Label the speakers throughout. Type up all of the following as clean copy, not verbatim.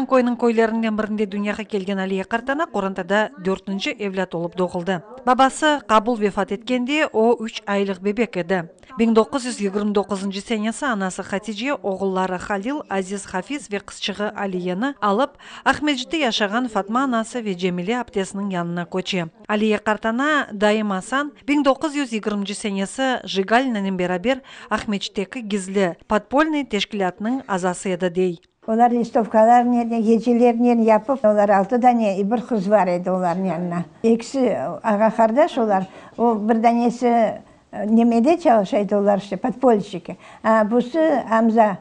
Speaker 1: Canköyniñ köylerinden birinde dünyağa kelgen Aliye qartana qorantada dörtünci evlât olıp doğuldı. Babası Qabul vefat etkende o üç aylıq bebek edi. 1929 senesi anası Hatice oğulları Halil, Aziz, Hafiz ve qızçığı Aliyeni alıp, Aqmescitte yaşağan Fatma anası ve Cemile aptesiniñ yanına köçe. Aliye qartana, dayım Asan, 1920 senesi Jigalinanen beraber Aqmescitteki gizli, podpolnıy, teşkilâtnıñ azası edi, dey.
Speaker 2: Olar listovkalarnen, gecelernen yapıp, olar altı dane, bir qız bar edi olarnıñ yanına. Ekisi ağa-qardaş olar. O, bir danesi nemede çalışa edi, olar işte podpolşçiki. A busı Amza,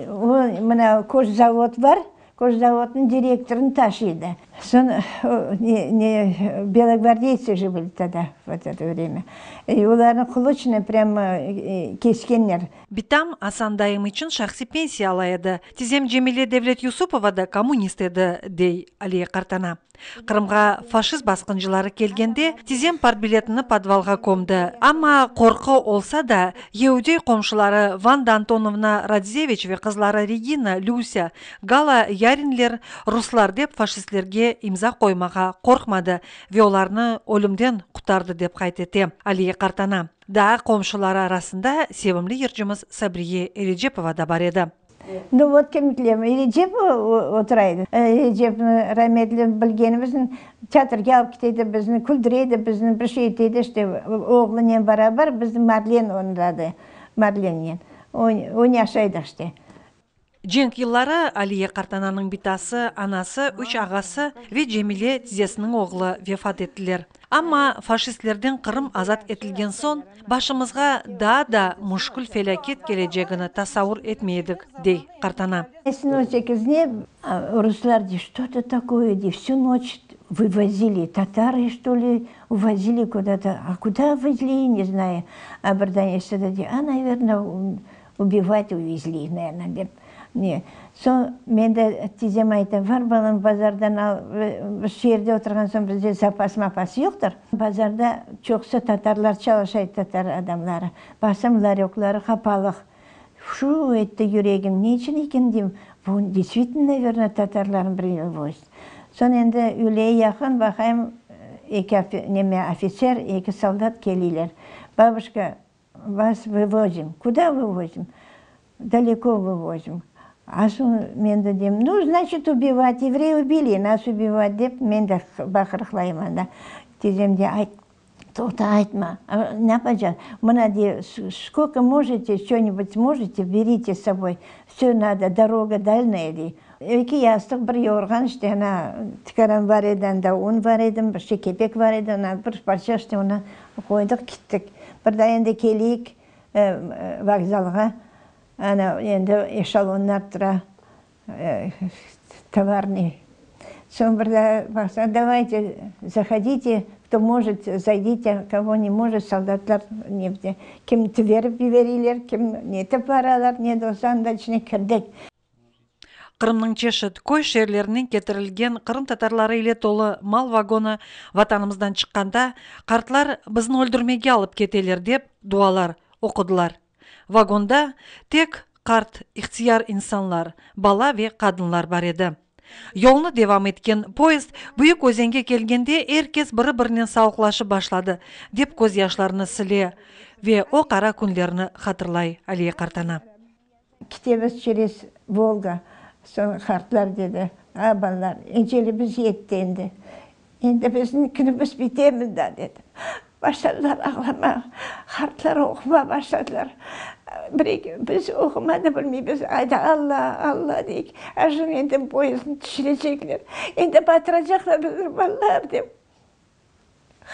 Speaker 2: o, mına koşzavod bar, koşzavodnıñ direktorını taşıydı. Soñ, ne, ne, belogvardeyцы же были тогда, вот это время. И olarnı qılıçnen prямо keskenler.
Speaker 1: Bitam Asan dayım içün şahsiy pensiya ala edi. Tizem Cemile Devletyusupova da kommunist edi, dey Aliye qartana. Qırımğa faşist basqıncıları kelgende, tizem partbiletini podvalğa kömdi. Amma qorqu olsa da, yeudiy qomşuları Vanda Antonovna Radzeviç ve qızları Regina, Lüsya, Gala Yarinler ruslar dep faşistlerge imza qoymağa qorqmadı ve olarnı ölümden qurtardı, dep qayd ete Aliye qartana. Daa qomşuları arasında sevimli yırcımız Sabriye Erecepova da bar edi.
Speaker 2: Nu vot kim bilem, Erecepova otura edi. Erecepni rametli bilgenimizniñ teatrge alıp kete edi bizni, küldüre edi bizni, bir şey ete edi işte oğlunen beraber bizni Marlen onıñ adı, Marlennen oynaşa edik işte.
Speaker 1: Cenk yılları Aliye qartananıñ bitası, anası, üç ağası ve Cemile tizesiniñ oğlu vefat ettiler. Amma faşistlerden Qırım azat etilgen soñ, başımızğa daa da müşkül felâket kelecegini tasavur etmey edik, dey qartana.
Speaker 2: 18-ne ruslar dey, что это такое, dey, всю ночь вывозили, татары, что ли, увозили куда-то, а куда везли, не знаю. А bir danesi de dey, а, наверно, убивать увезли, наверно, dep. Ne, soñ men de tizem ayta, var balam, bazardan al, biz şeerde oturğan soñ bizde zapas-mapas yoqtır. Bazarda çoqusı tatarlar çalışa, tatar adamları. Baqsam, larökları qapalıq. Şu etti yüregim, ne içün eken deyim, bu действительно, наверно, tatarlarnıñ bir Soñ endi üyleye yaqın baqayım, eki neme ofitser, eki soldat keliyler. Бабушка, вас вывозим. Куда вывозим? Далеко вывозим. А soñ men de deyim, ну, значит, убивать, евреи убили, нас убивать dep men de baqırıqlayım anda. Tizem de ayt, toqta aytma, ne yapacaq? Mına dey, сколько можете, что-нибудь можете, берите с собой. Все надо, дорога дальняя dey. Eki yastıq, bir yorğan işte ana tikaran bar edi, anda un bar edi, bir şey kepek bar edi, ana bir parça işte onı qoydıq, kettik. Bir daa endi keleyik vokzalğa, ana endi eşelonlar tura, tovarный. Soñ bir daa baqsa, давайте, заходите, кто может, зайдите, кого не может, soldatlar ne kim tiverip yibereyler, kim netip baralar, ne de olsa anda içine kirdik.
Speaker 1: Qırımnıñ çeşit köy şeerlerinden ketirilgen qırımtatarları ile tolu mal vagonı Vatanımızdan çıqqanda, qartlar bizni öldürmege alıp keteler dep dualar oqudılar. Vagonda tek qart, ihtiyar insanlar, bala ve qadınlar bar edi. Yolnı devam etken poyezd Büyük Özenge kelgende er kes biri-birinen sağlıqlaşıp başladı, dep közyaşlarını sile ve o qara künlerni hatırlay Aliye qartana.
Speaker 2: Ketemiz через Volga. Soñ qartlar dedi, A, balalar, ecelimiz yetti endi. Endi bizim künümiz bite mında, dedi. Başladılar ağlamağa. Qartlar oqumağa başladılar. Bir-eki, biz oqumağa da bilmeymiz. Ayda Alla, Alla deyik. Ajın endi poyezdni tüşürecekler. Endi batıracaqlar bizni balalar, dep.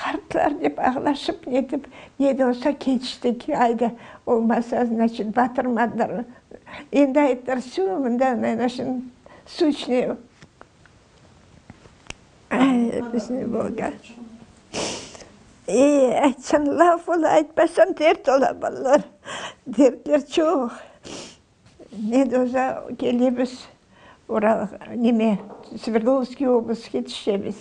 Speaker 2: Qartlar dep ağlaşıp netip, ne de olsa keçtik, ayda olmasa, значит, batırmadılar. Endi ayttılar, vsё, mında, naverno, suv içine bizni Volga. E, aytsañ laf ola, aytmasañ dert ola, balalar. Dertler çoq. Ne de olsa kelemiz Ural, neme, Sverdlovskiy oblastke tüşemiz.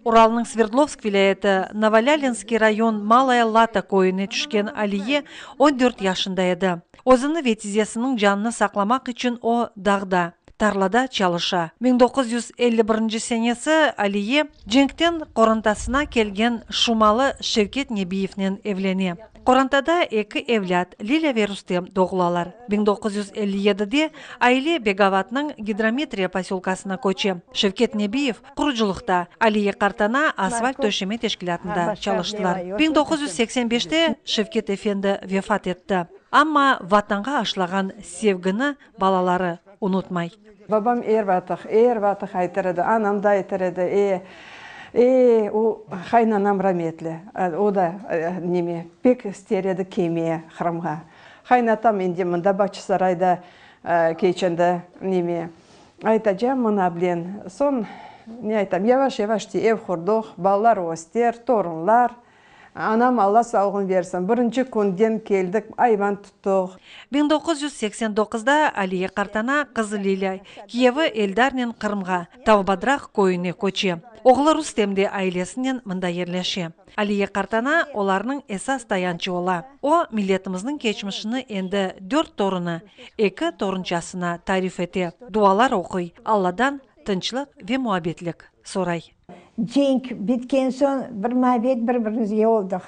Speaker 1: Uralnıñ Sverdlovsk vilâyeti, Novolâlinskiy rayon Malaya Lata köyüne tüşken Aliye on dört yaşında edi. Özüni ve tizesiniñ canını saqlamaq içün o, dağda. Tarlada çalışa. 1951 senesi Aliye cenkten qorantasına kelgen Şumalı Şevket Nebiyevnen evlene. Qorantada eki evlât, Lilâ ve Rustem doğulalar. 1957-de aile Begavatnıñ Gidrometriya posölkasına köçe. Şevket Nebiyev qurucılıqta, Aliye qartana asfalt töşeme teşkilâtında çalıştılar. 1985-te Şevket efendi vefat etti. Amma Vatanğa aşlağan sevgini balaları unutmay.
Speaker 3: Babam er vaqıt, er vaqıt aytır edi, anam da aytır edi, e, e, o qaynanam rametli, o da neme, pek ister edi kelmeye Qırımğa. Qaynatam endi mında Bağçasarayda keçindi, neme, aytacam mına bilen, soñ, ne aytam, yavaş-yavaş ev qurduq, balalar öster, torunlar. Anam Alla sağlığın bersin, birinci künden keldik, ayvan tuttıq.
Speaker 1: 1989da Aliye qartana qızı Lilâ, kiyevi Eldarnen Qırımğa, Tavbadraq köyüne köçe. Oğlu Rustem de ailesinen mında yerleşe. Aliye qartana olarnıñ esas tayançı ola. O, milletimizniñ keçmişini endi dört torunı, eki torunçasına tarif ete, dualar oquy, Alladan tınçlıq ve muabbetlik soray.
Speaker 2: Cenk bitken soñ bir muabbet bir-birimizge oldıq.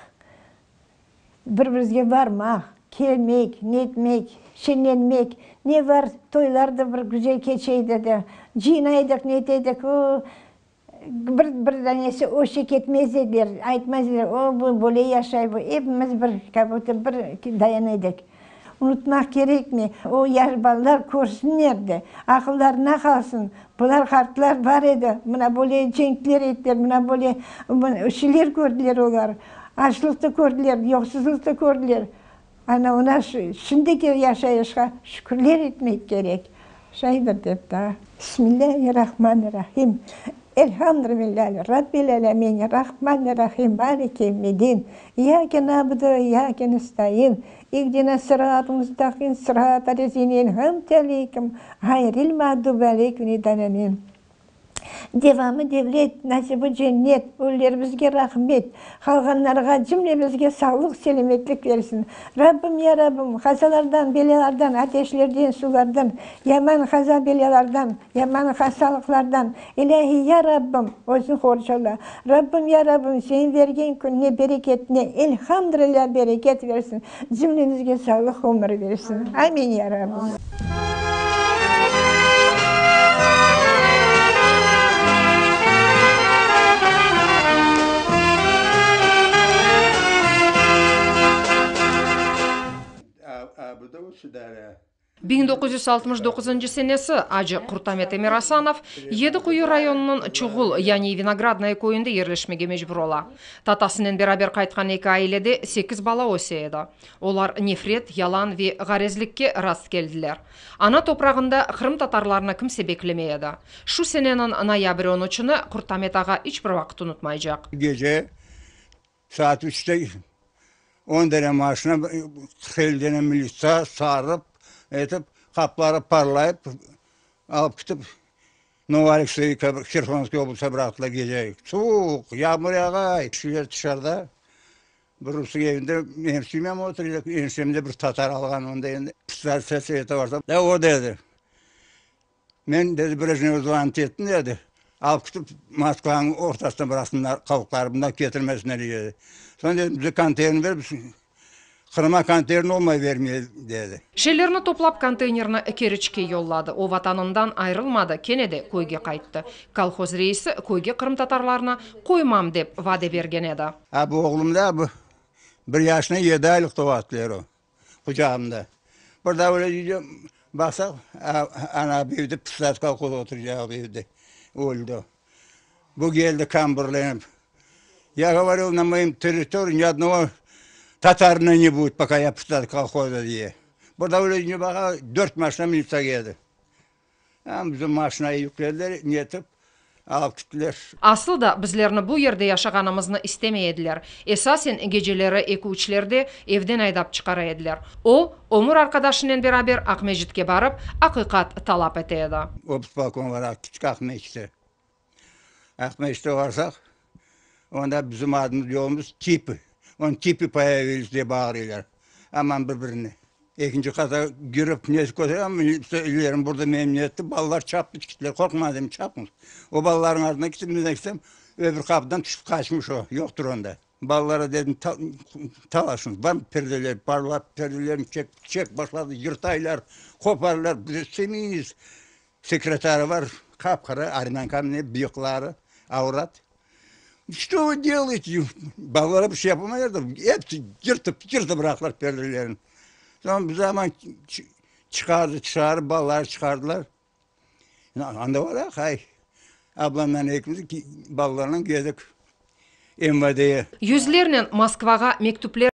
Speaker 2: Bir-birimizge barmaq, kelmek, netmek, şeñlenmek, ne bar, toylar da bir güzel keçe edi de. Cıyna edik, nete edik, o, bir, bir danesi öşek ketmez ediler, aytmaz ediler, o, bu böyle yaşay, bu, epimiz bir, kak budto bir dayana edik. Unutmaq kerekmey, o yaş balalar körsinler de, aqıllarına qalsın, bular qartlar bar edi, mına böyle cenkler ettiler, mına böyle şeyler kördiler olar, açlıqtı kördiler, yoqsuzlıqtı kördiler. Ana ona şimdiki yaşayışqa şükürler etmek kerek. Şaydır dep daa. Bismillâhi-rahmani-rahim. Elhamdülillâhi Rabbil âlemin, Rahmani-rahim, Maliki yevmiddin, İyyâke na'budu ve iyyâke nestaîn, İhdina sıratı mustaqim, sıratal lezîne en'amte aleyhim, ğayril mağdubi aleyhim veled-dâllîn. Devamı devlet, nasibi cennet, ölülerimizge rahmet, qalğanlarğa, cümlemizge sağlıq, selâmetlik bersin. Rabbim, ya Rabbim, qazalardan, belâlardan, ateşlerden, suvlardan, yaman qaza-belâlardan, yaman hastalıqlardan, İlâhiy, ya Rabbim, özüñ qorçala. Rabbim, ya Rabbim, Seniñ bergen kününe, bereketine, elhamdülillâ, bereket bersin, cümlemizge sağlıq, ömür bersin. Amin, ya Rabbim.
Speaker 4: 1969 senesi acı Qurtamet Emirasanov Yedi Quyu rayonınıñ Çuğul, yani Vinogradnoye köyünde yerleşmege mecbur ola. Tatasınen beraber qaytqan eki ailede sekiz bala öse edi. Olar nefret, yalan ve ğarezlikke rast keldiler. Ana toprağında qırımtatarlarnı kimse beklemey edi. Şu seneniñ noyabr on üçüni Qurtamet ağa iç bir vaqıt unutmaycaq.
Speaker 5: Gece saat üçte on dane maşina, 40-50 dane militsiya sarıp, etip, qapıları parlayıp, alıp ketip, Novoalekseyevka, Hersonskiy oblastına bıraqtılar gece. Suvuq, yağmur yağa, kişiler tışarıda. Bir rusnıñ evinde menim semyam otura edi, ensemde bir tatar alğan, onda endi predsedatelstvo barsa, da o dedi, men dedi Brejnevge zvonit ettim dedi, alıp ketip Moskvanıñ ortasına bıraqsınlar qavuqları, mında ketirmesinler dedi. Soñ dedim, bize konteynerni ber, biz Qırıma konteyner olmay bermey dedi.
Speaker 4: Şeylerini toplap konteynerni Keriçke yolladı. O vatanından ayırılmadı, kene de köyge qayttı. Kolhoz reisi köyge qırımtatarlarnı qoymam dep vade bergen edi.
Speaker 5: A bu oğlum da bu bir yaşına yedi aylıq doğattılar o qucağımda. Bir daa öyle baqsaq, ana bu evde pıslat kolhoz oturacaq bu evde öldi o. Bu keldi kamburlanıp. Ya govoril, na moim territoriyi ni odnogo tatarina ne budet, poka ya predsedatelь kolhoza diye. Bir daa öyle baqa, dört maşina militsiya keldi. Bizim maşinayı yüklediler, netip, alıp kettiler.
Speaker 4: Aslı da bizlerni bu yerde yaşağanımıznı istemey ediler. Esasen geceleri eki-üçlerde evden aydap çıqara ediler. O, ömür arqadaşınen beraber Aqmescitke barıp, aqiqat talap ete edi.
Speaker 5: Oblispolkom olaraq kettik Aqmescitke. Aqmescitke barsaq, onda bizim adımız, yolumız tipi. Onı tipi poyavilis dep bağırıylar, aman bir-birine. Ekinci qata kirip nesi köterem, ilerim burdı menim netti, balalar çaptı kittiler, qorqma dedim, çapıñız. O balalarnıñ artından kittim, men kitsem, öbür qapıdan tüşip qaçmış o, yoqtır onda. Balalara dedim, talaşıñız, bar perdeler parlap, perdelerini çek, çek başladı, yırtaylar, qoparlar, biz istemeymiz. Sekretarı bar, qap-qara, armânka mı ne, bıyıqları, avrat. Çto vı delayte? Balalara bir şey yapalmaylar da, episi yırtıp, yırtıp bıraqtılar perdelerini. Soñ biz aman çıqardı, tışarı balaları çıqardılar. Anda baraq, ay, ablamdan ekimiz balalarnen keldik MVDye.
Speaker 4: Yüzlernen Moskvağa mektüpler.